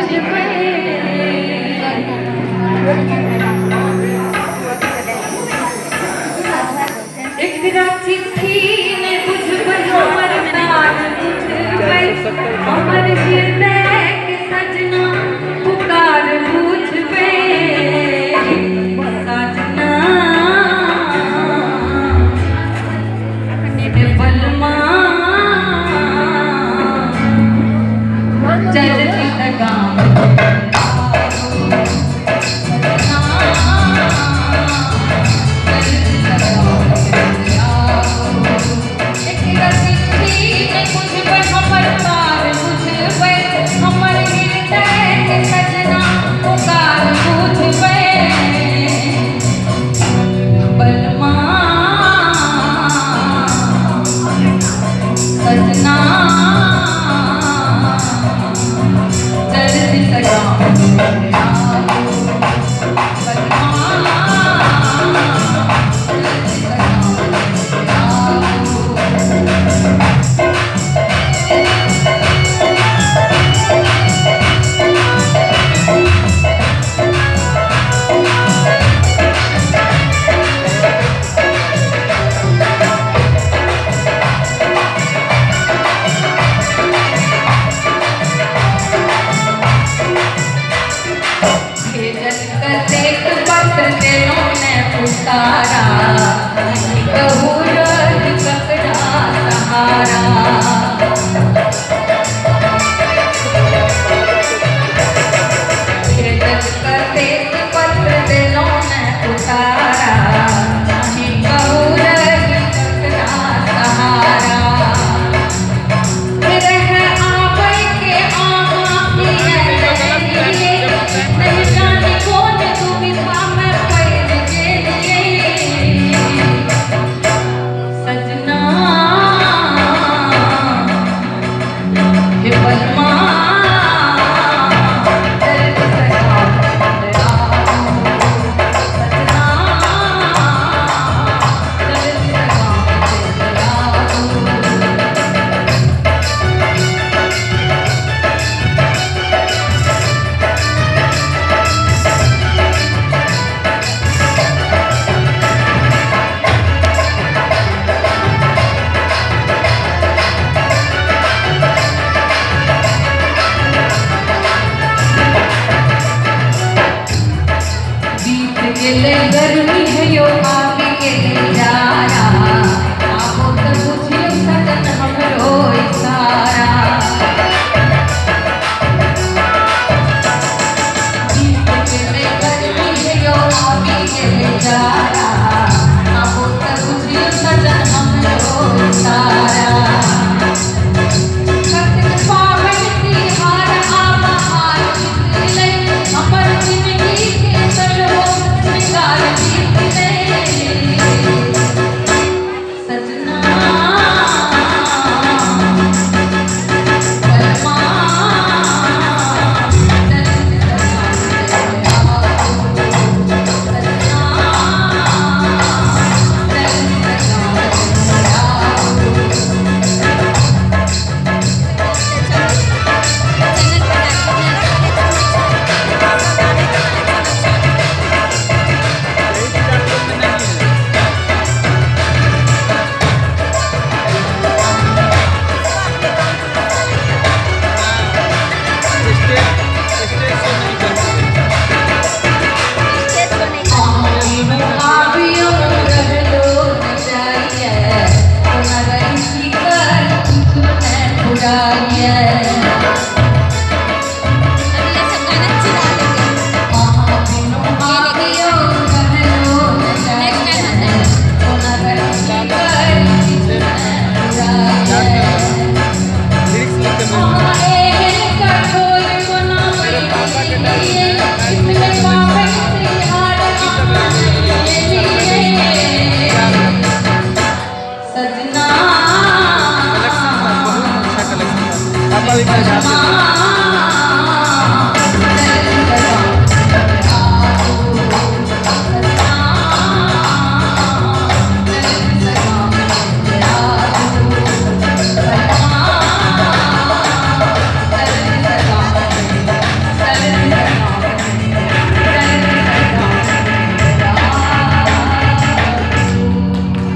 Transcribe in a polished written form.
बुझबै। एकरा चिट्ठी नहि बुझबै, हमर तार बुझबै, हमर हृदयके सजना पुकार बुझबै। सजना बलमा चलती त गाम सजना, चलती त गाम। एकरा चिट्ठी नहि बुझबै, हमर तार बुझबै, हमर हृदयके सजना पुकार बुझबै। बलमा सजना चलती त गाम बलमा, चलती त गाम। भेजल कतेक पत्र देलहुँ ने उतारा, नहीं कहू रही ककरा सहारा।